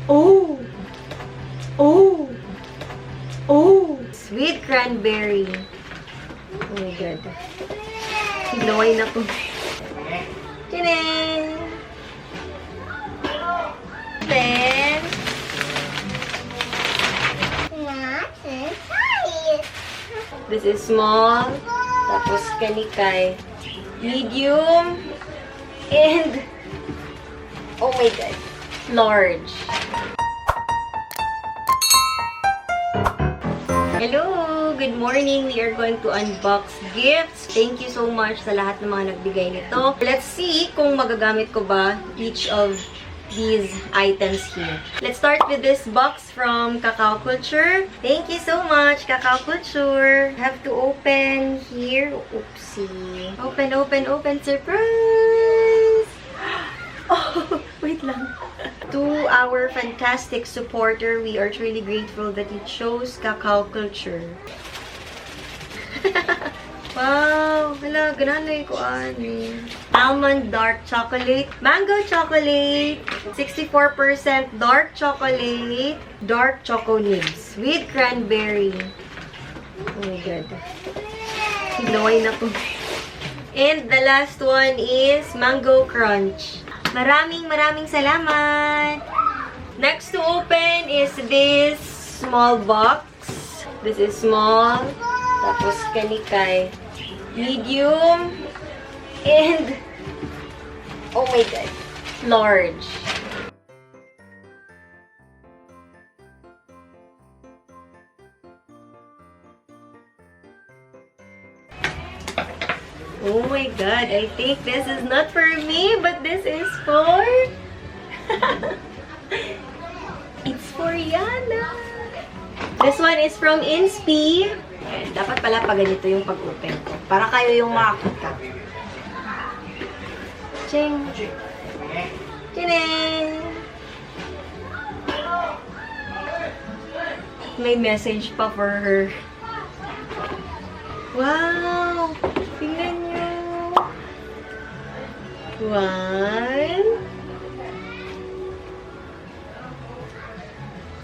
Oh! Oh! Oh! Sweet cranberry. Oh my God. Higlaway na ko. Tchanan! Then, Not size. This is small. Tapos kani kay medium. And, oh my God, large. Hello! Good morning! We are going to unbox gifts. Thank you so much sa lahat ng mga nagbigay nito. Let's see kung magagamit ko ba each of these items here. Let's start with this box from Cacao Culture. Thank you so much, Cacao Culture. Have to open here. Oopsie. Open, open, open. Surprise! Oh, wait lang. To our fantastic supporter, we are truly grateful that you chose Cacao Culture. Wow! Hala, ganahan ko ani. Almond dark chocolate, mango chocolate, 64% dark chocolate, dark choco nibs with cranberry. Oh my God. Higlaway na ko. And the last one is mango crunch. Maraming maraming salamat! Next to open is this small box. This is small. Tapos kani kay medium. And, oh my God, large. Oh my God, I think this is not for me, but this is for... It's for Yana. This one is from Inspi. Ayan, dapat pala pag ganito yung pag-open ko. Para kayo yung makakita. Ching! Chineng! May message pa for her. Wow! Tingnan nyo! 1,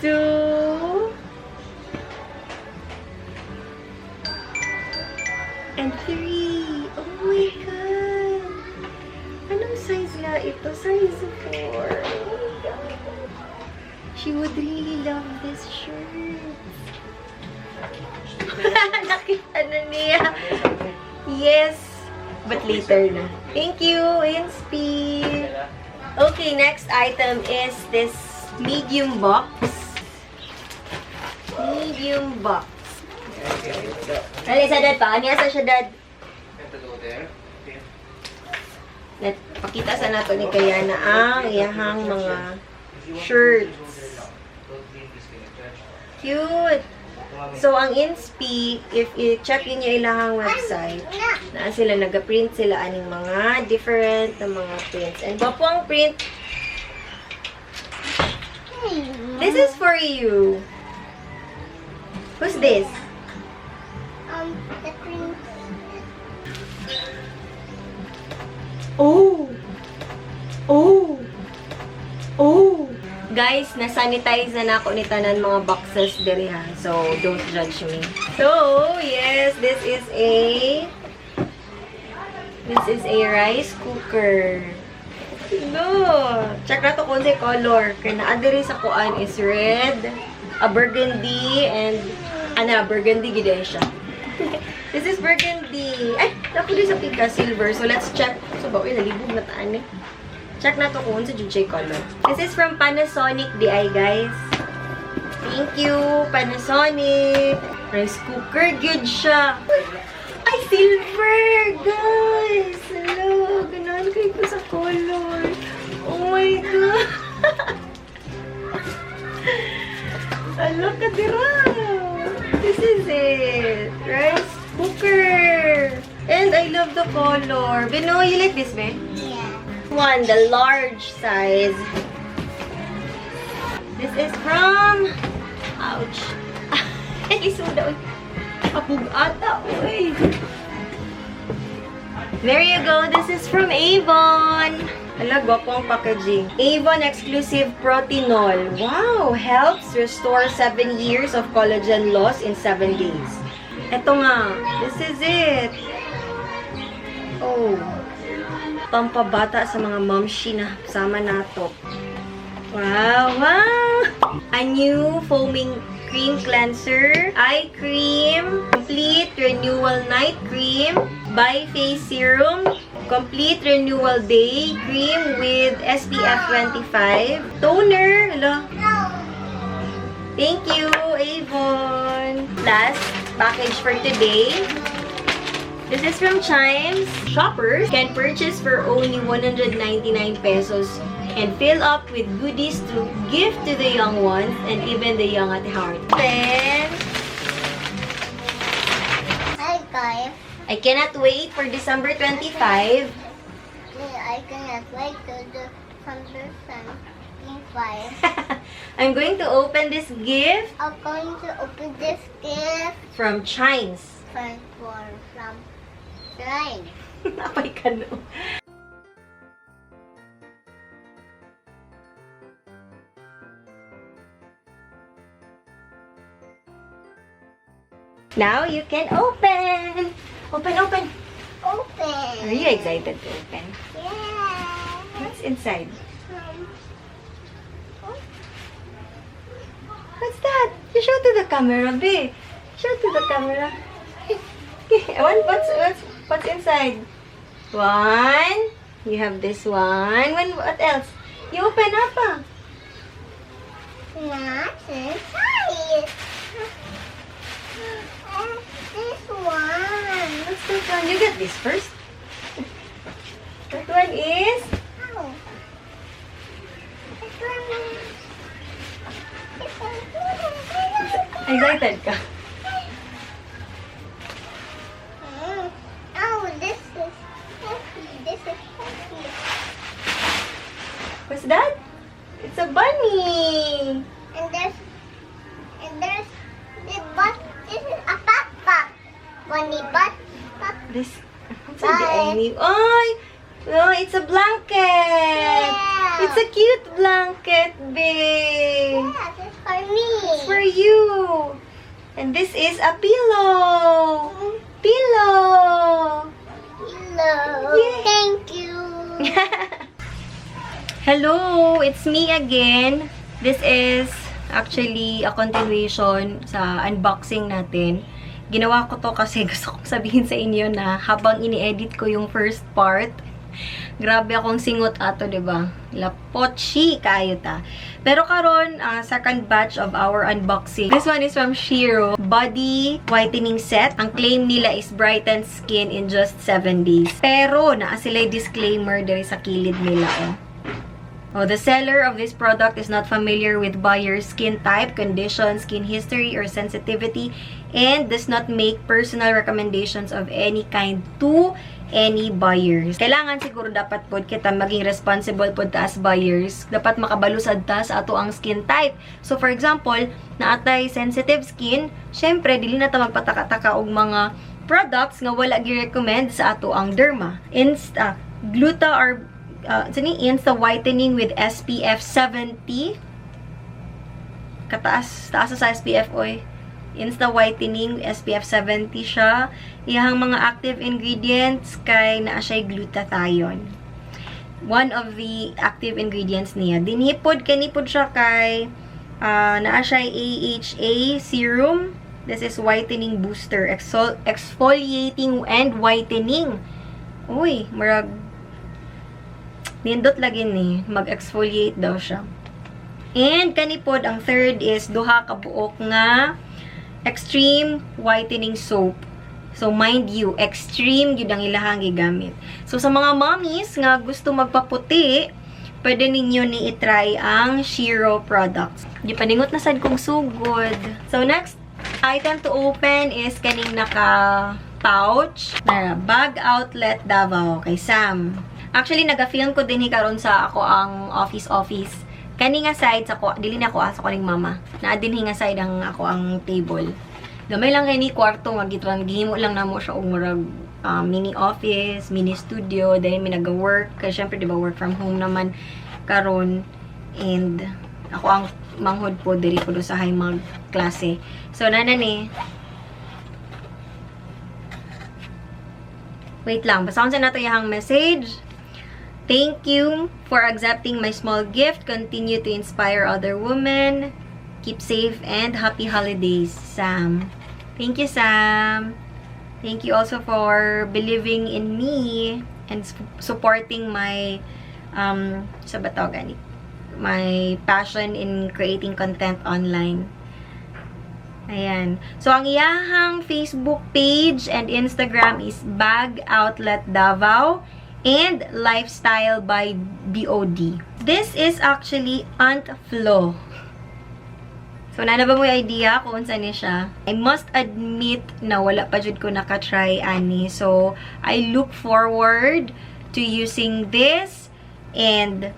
2, and 3. Oh my God! Anong size nga ito? Size 4. Oh my God! She would really love this shirt. Nakita na niya. Yes. But later na. Thank you, Inspi. Okay, next item is this medium box. Medium box. Dali sa dad pa. Ano sa siya, dad? Let, pakita sa nato ni Kayana ang iyahang mga shirts. Cute! So, ang Inspi, if i-check niyo ilahang website, naa sila, nag-print sila aning mga different na mga prints. And gwapo ang print. This is for you. Who's this? The prince. Oh! Oh! Oh! Guys, na-sanitize na nako ni tanan mga boxes diri ha. So, don't judge me. So, yes, this is a rice cooker. No! Check na to kung sa color. Kaya naa diri sa kuan is red, a burgundy, and ana, burgundy gid siya. This is burgundy. Ay, naku sa pika silver. So, let's check. So, ba, uy, nalibog na taan eh. Check na to kung sa jud color. This is from Panasonic DI, guys. Thank you, Panasonic. Rice cooker, good siya. Ay, silver, guys. Hello, ganahan kayo ko sa color. Oh my God. Hala ka dira. This is it. Rice cooker. And I love the color. Bino, you like this, be? Yeah. One, the large size. This is from... Ouch. Ay, suda. Kapugata, uy. There you go. This is from Avon. Hala, gwapo ang packaging. Avon Exclusive Protinol. Wow! Helps restore 7 years of collagen loss in 7 days. Ito nga. This is it. Oh. Pampabata sa mga momshi na sama nato. Wow! A new foaming cream cleanser, eye cream, complete renewal night cream, by face serum, complete renewal day cream with SPF 25, toner. Hello. Thank you, Avon. Last package for today. This is from Chimes. Shoppers can purchase for only 199 pesos and fill up with goodies to give to the young ones and even the young at heart. Then, Hi guys. I cannot wait for December 25. I cannot wait to do December 25. I'm going to open this gift I'm going to open this gift from Chimes. from Chimes. Napay ka no. Now you can open. Open, open. Open. Are you excited to open? Yeah. What's inside? What's that? You show to the camera, B. Show to the camera. One, what's inside? One. You have this one. One. What else? You open up, ah. What's inside? This one. What's this one? You get this first. That one is Oh. This one. This one. Excited ka. Oh, this is happy. This is happy. What's that? It's a bunny. And there's the bus. This is a backpack. Bunny bus. This, what's the any? Ay, oh, it's a blanket. Yeah. It's a cute blanket, babe. Yeah, this is for me. It's for you. And this is a pillow. Pillow. Hello. Yay. Thank you. Hello, it's me again. This is actually a continuation sa unboxing natin. Ginawa ko to kasi gusto kong sabihin sa inyo na habang ini-edit ko yung first part, grabe akong singot ato, 'di ba? Lapochi kaayo ta. Pero karon, second batch of our unboxing. This one is from Shiro Body Whitening Set. Ang claim nila is brighten skin in just 7 days. Pero naa sila disclaimer diri sa kilid nila, oh. Oh, the seller of this product is not familiar with buyer's skin type, condition, skin history, or sensitivity, and does not make personal recommendations of any kind to any buyers. Kailangan siguro dapat pod kita maging responsible pod ta as buyers. Dapat makabalo sad ta sa ato ang skin type. So for example, naatay sensitive skin, syempre dili na ta magpataka-taka og mga products nga wala gi-recommend sa ato ang derma. Insta gluta or sini Insta whitening with SPF 70. Kataas, taas sa SPF oy. Insta whitening SPF 70 siya. Iyahang mga active ingredients kay naa siya glutathione. One of the active ingredients niya. Dinhipod kanipod siya kay naa siya AHA serum. This is whitening booster, exfoliating and whitening. Uy, murag nindot lagi ni, mag-exfoliate daw siya. And kanipod ang third is duha ka buok nga extreme whitening soap. So mind you, extreme gyud ang ilahang gigamit. So sa mga mommies nga gusto magpaputi, pwede ninyo ni i-try ang Shiro products. Gipaningot na sad kong sugod. So next item to open is kaning naka pouch na Bag Outlet Davao kay Sam. Actually naga-film ko din karon sa ako ang office office. Kani nga side sa ko, dili na ako asa ko ning mama. Naa din nga side ang ako ang table. Gamay lang kay ni kwarto nga gitran gihimo lang namo siya og murag mini office, mini studio, diri mi nag-work. Kasi syempre, di ba, work from home naman karon. And ako ang manghod po, diri po do sa high mag klase. So, nana ni. Wait lang, basahon sa nato iyang message. "Thank you for accepting my small gift. Continue to inspire other women. Keep safe and happy holidays, Sam." Thank you, Sam. Thank you also for believing in me and supporting my sa ba tawag ani? My passion in creating content online. Ayan. So, ang iyahang Facebook page and Instagram is Bag Outlet Davao and Lifestyle by BOD. This is actually Aunt Flo. So, naa na ba mo idea kung unsa ni siya? I must admit na wala pa jud ko naka-try ani. So, I look forward to using this and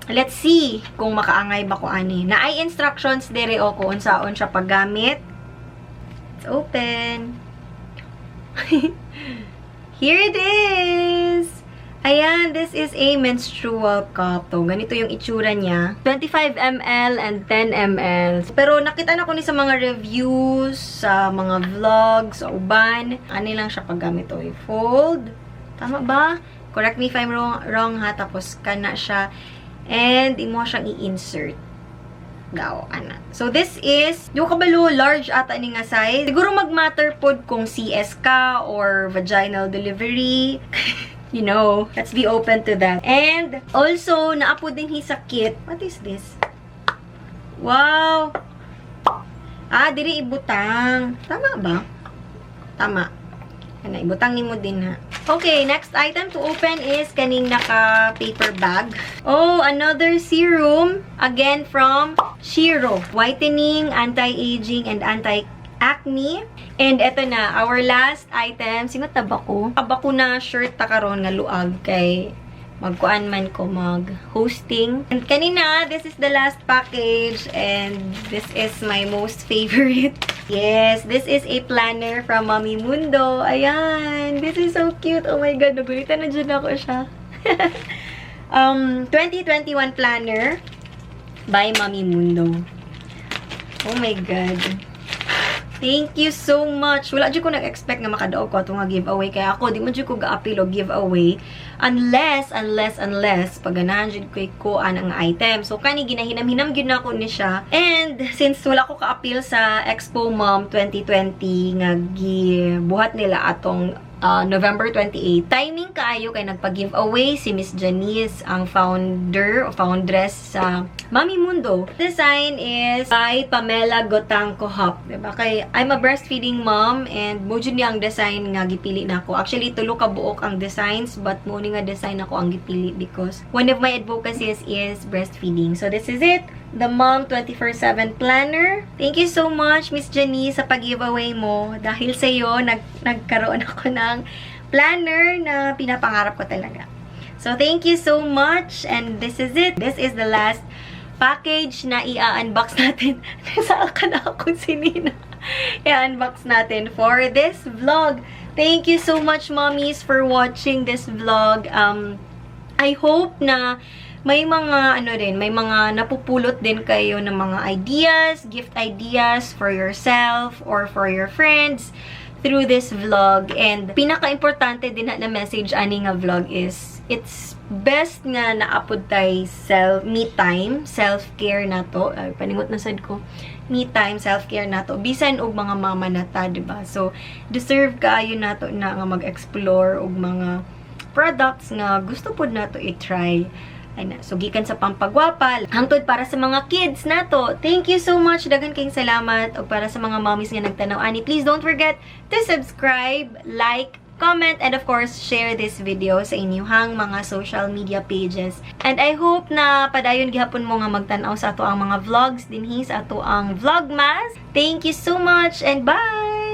let's see kung makaangay ba ko ani. Naay instructions dere o kung unsaon siya paggamit. It's open. Here it is! Ayan, this is a menstrual cup. So, ganito yung itsura niya. 25 ml and 10 ml. Pero nakita na ko ni sa mga reviews, sa mga vlogs, sa uban. Ano lang siya paggamit to. I-fold. Tama ba? Correct me if I'm wrong ha. Tapos, kana siya. And, imo siyang i-insert daw, ana. So, this is, yung kabalo, large ata ni nga size. Siguro mag-matter pod kung CS ka or vaginal delivery. Let's be open to that. And, also, naa pod dinhi sa kit. What is this? Wow! Ah, diri ibutang. Tama ba? Tama. Ana, ibutang nimo din ha. Okay, next item to open is kaning naka paper bag. Oh, another serum. Again from Shiro. Whitening, anti-aging, and anti-acne. And eto na, our last item. Singot na ba ko? Kabako na shirt ta karon nga luag kay magkuan man ko, mag-hosting. And kanina, this is the last package and this is my most favorite. Yes, this is a planner from Mommy Mundo. Ayan, this is so cute. Oh my God, nagulitan na dyan ako siya. 2021 planner by Mommy Mundo. Oh my God. Thank you so much. Wala jud ko nag-expect nga makadaog ko ato nga giveaway. Kaya ako, di man jud ko ga-apil og giveaway. Unless, unless, unless, paganahan jud ko kuan ang item. So, kani ginahinam-hinam gyud na ako ni siya. And, since wala ko ka-apil sa Expo Mom 2020 nga gibuhat nila atong November 28. Timing kaayo kay nagpa-giveaway si Miss Janice, ang founder o foundress sa Mami Mundo. Design is by Pamela Gotangco Hop. Diba? Kay I'm a breastfeeding mom and mo jud niya ang design nga gipili nako. Actually, tulo ka buok ang designs, but mo ni nga design ako ang gipili because one of my advocacies is breastfeeding. So this is it. The Mom 24/7 Planner. Thank you so much, Miss Janice, sa pag-giveaway mo. Dahil sa iyo, nagkaroon ako ng planner na pinapangarap ko talaga. So, thank you so much. And this is it. This is the last package na i-unbox natin. Nasa ka na ako si Nina. I-unbox natin for this vlog. Thank you so much, mommies, for watching this vlog. I hope na may mga ano rin, may mga napupulot din kayo ng mga ideas, gift ideas for yourself or for your friends through this vlog. And pinaka-importante din na message ani nga vlog is it's best nga naa pod tay self me time, self-care na to. Ay, paningot na sad ko. Me time, self-care na to. Bisan og mga mama na ta, di ba? So, deserve kaayo nato na nga mag-explore og mga products nga gusto pod nato i-try. Ay na, so gikan sa pampagwapa, hangtod para sa mga kids nato. Thank you so much. Daghan kayong salamat og para sa mga mommies nga nagtanaw ani. Please don't forget to subscribe, like, comment, and of course, share this video sa inyong mga social media pages. And I hope na padayon gihapon mo nga magtan-aw sa ato ang mga vlogs dinhi sa ato ang Vlogmas. Thank you so much and bye!